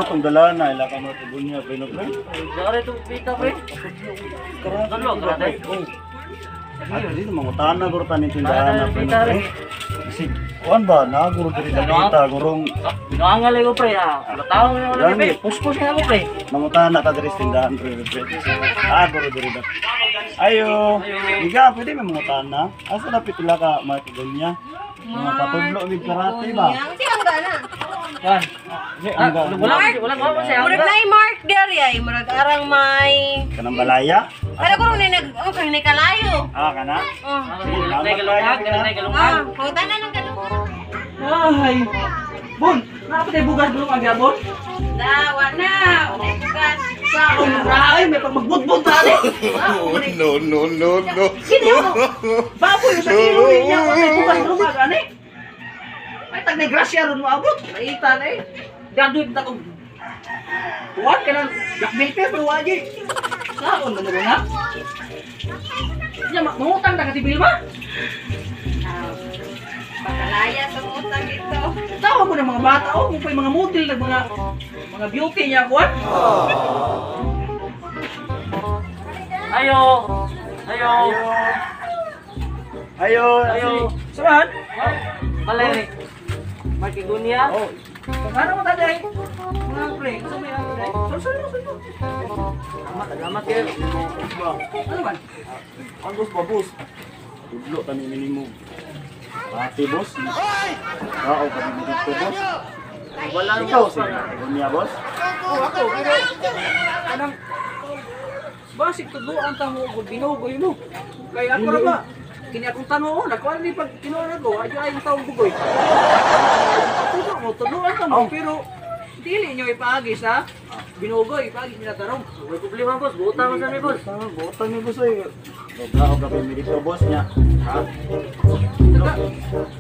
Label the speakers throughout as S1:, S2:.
S1: Atong dala na ila ka mo tugunya pre no pre.
S2: Dari to pita pre.
S1: Karate.
S2: Dalo, karate.
S1: Oh. Ato dito mangutana guro tanin tindahan na pre no pre. Kasi kuan ba na guro diri dapita gurong
S2: Binuangal ko pre ah. Bataw na wala
S1: Gani.
S2: pre. Puspos na ako pre.
S1: Mangutana ta diri sa tindahan pre pre. Ah, guro diri dap. Ayo. Giga pwede may mangutana. Asa dapit ila ka makigunya? Mga patudlo mig karate ba?
S3: Si ang gana.
S2: Kan.
S1: Kasi ang
S2: Wala wala wala siya.
S3: Murag na mark diri ay murag arang may
S1: kanang balaya?
S3: Pero kung ni nag oh kay ni kalayo.
S1: Ah, kana?
S3: Oh.
S1: Sige,
S2: Nay galungag, nay galungag.
S3: Ah, kung tanan ng galungag.
S4: Ay. Bon, naa pa tayo bugas bulong ang gabon?
S3: Da, wa na. Bugas.
S4: Sa akong raay, may pagmagbudbud ta ani.
S5: No, no, no, no.
S4: Kini ako. Baboy sa kilo niya pa tayo bugas bulong ang ani. Ay tag grasya ron moabot. Naita na eh. Graduate na kog. Kuwan ka ng black belt pero wa gi. Saon man ron ha? Nya mangutang ta ka si Bilma?
S3: Ah, Pakalaya sa utang ito.
S4: Tawa mo ng mga bata oh, kung pa'y mga model nag mga beauty niya kuwan.
S2: Ayo. Ayo.
S1: Ayo.
S2: Ayo.
S4: Samahan?
S2: Balay. Makigunya.
S1: Oh,
S4: Ano mo taday? Mga pre, sa may ano day? Sul sul sul.
S2: Salamat, salamat kayo.
S1: ba?
S4: Ano man?
S1: Agus ba boss? Tudlo tani minimo. Ate boss. Oo, kami mo dito boss.
S2: Wala
S1: Ikaw si Gunya boss.
S4: Oh, ako pero anang basig tudloan ta mo og binugoy mo. Kay ako ra ba? Kini akong tanong, nagkuan ni pag kinuha na ko, adyo ay ang taong bugoy. Tudlo mo, tudloan ta mo,
S1: Oh.
S4: pero dili nyo ipaagi sa binugoy, ipaagi nila tarong.
S2: May problema boss, buta mo sa mi boss.
S1: Ah, buta ni boss ay. Dobra, og kami dito boss niya. Ha?
S4: Taga,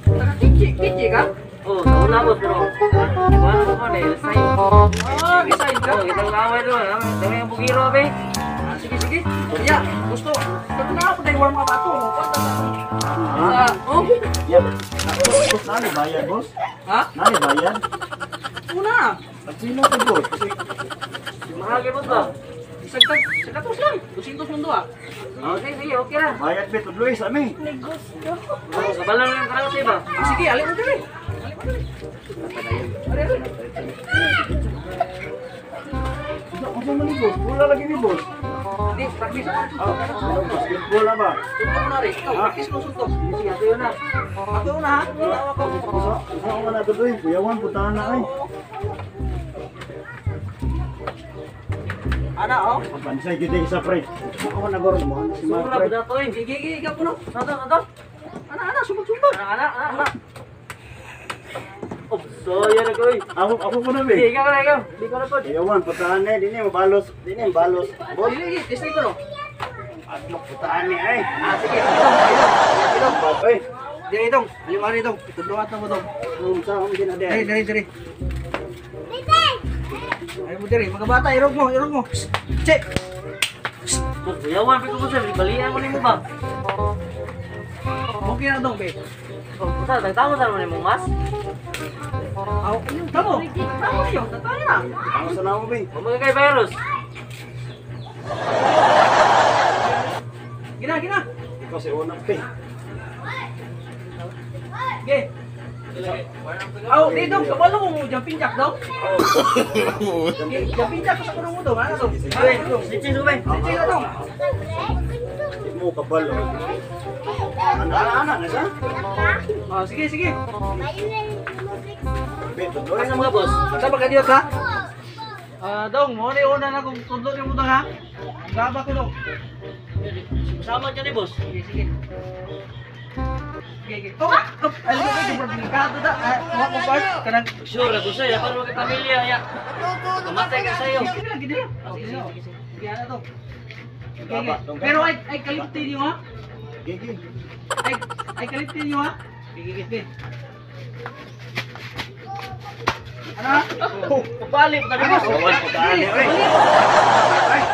S4: taga kitchi, kitchi ka?
S2: Oh, sa una boss pero wala ko man eh, resign.
S4: Ah, resign ka?
S2: Oh, kitang laway doon. Dami ang bugiro be.
S4: Ah, sige, sige. Ya, gusto. Pag na ako tayo warm up ato.
S1: Ah,
S4: Sa, oh,
S1: yeah. Boss, nani bayad boss?
S4: ha?
S1: Nani bayad?
S4: Una.
S1: At sino to boss? Kasi
S2: Mahal kay boss ba?
S4: Isang tag, sa katos lang. 200 mundo ah.
S2: Okay, sige, okay ra.
S1: bayad be tudlo sa ami.
S2: Oh, sa balang yung karate ba?
S4: Ah, sige, alin mo diri. Alin mo diri. Ari, ari.
S1: Unsa man ni boss? Wala lagi ni boss.
S4: Di, practice ako.
S1: Ah, basketball na ba?
S4: Suntok na rin. Ikaw, practice mo suntok.
S2: Sige, ato yun na.
S4: Ako una ha. Tawa ko.
S1: Unsa unsa man na tudlo? Kuyawan putahan na ay.
S4: Ana, oh.
S1: Pansay gid isa pre. Ako na goro mo si Mark
S2: Sura
S1: pre.
S2: ba to eh?
S4: Sige, sige, ikaw puno.
S2: Sato, sato.
S4: Ana, ana, sumbag, sumbag.
S2: Ana, ana, ana, ana. Oh, so yan ako eh.
S1: Ako ako po na
S2: Sige,
S1: be.
S2: ikaw na ikaw. Di ko na po.
S1: Kuyawan putahan na dinhi mabalos, dinhi mabalos. Boss,
S4: Sige, sige, testing ko no.
S1: adlok putahan ni ay.
S4: Ah, sige, itong, itong, itong.
S1: Oy,
S4: Diri itong, alin mo itong. Itudluan na mo itong.
S1: unsa ang ginade?
S4: Diri, diri, diri. Ay mo diri, mga bata, irog mo, irog mo. Shh, Che!
S2: Boss, kuyawan pa ko boss. Balian mo nimo ba?
S4: Okay na dong, be.
S2: Oh, sa tagtamo sa mo nimo mas.
S4: Aw, tamo. Tamo niyo, tatayo na.
S1: Ang sa namo be.
S2: Mga kay virus.
S4: Gina, gina.
S1: Ikaw si unang pe.
S4: Ge. Aw, di dong, kabalo mo jumping jack daw. Ge, jumping jack sa kuno mo dong, ano dong?
S2: Sige, sige, sige.
S4: Sige na dong.
S1: Di mo kabalo. Ana ana na siya.
S4: Ah, sige, sige.
S1: Be tudlo.
S2: Asa mga boss?
S4: Sa ba ka? Ah, dong, mo ni una na kung tudlo nimo dong ha. Gaba ko dong.
S2: Sama dyan ni boss.
S4: Sige, sige. Sige, sige. Oh, oh, alam mo kayo, delikado da. Ah, wa ko part kanang
S2: Sure, gusto ya para mga pamilya ya. Kamatay ka sa'yo.
S4: Sige lang, gini lang.
S2: Ah, sige, sige, sige.
S4: Sige, ano to? Sige, sige. Pero ay ay kalipti niyo ha.
S1: Gigi.
S4: Ay ay kalipti niyo ha. Sige, sige. Ano?
S2: Oh, balik tadi boss.
S1: Kuyawan putahan ni oy.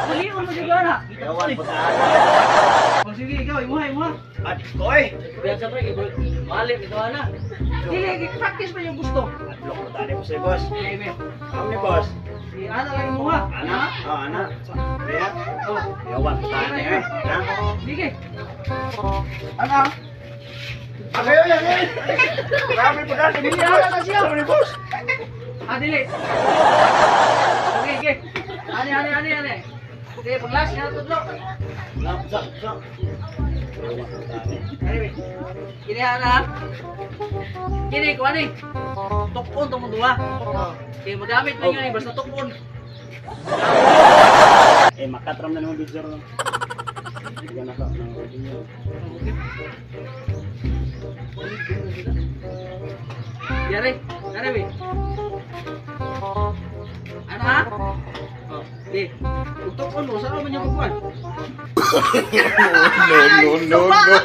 S4: Dali mo juga na.
S1: Kuyawan putahan.
S4: Oh, sige, ikaw, imuha, imuha.
S1: Adik ko oy.
S2: Biasa pre, balik ito ana.
S4: Dili, practice pa yung gusto.
S1: Adlok putahan ni boss.
S4: Sige, be.
S1: Am ni boss.
S4: Si ana lang mo ha.
S1: Ana, oh ana. Kaya,
S4: Oh,
S1: yawan ta ni eh. Na.
S4: sige.
S1: Ana. Akayo yan eh. Grabe pa ka
S4: Dili, ana na siya.
S1: ni boss.
S4: Ah, dili. Okay, okay. Ani, ani, ani, ani. Okay, pag last na tudlo.
S1: Na, sa, sa. Yawan ta ni.
S4: Anyway, kini ana. Kini ko ani. Tukon tong duha. Okay, magamit mo yun eh, basta tukon.
S1: Eh makatram na naman video ro. Sige na ka nang video.
S4: Yari, yari we. Ano ha? Oh, di. Kung tukon mo, saan man yung kukuan?
S5: No, no, no, no.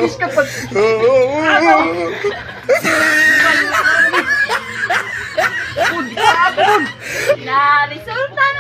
S4: Kiss ka pag...
S3: Na resulta.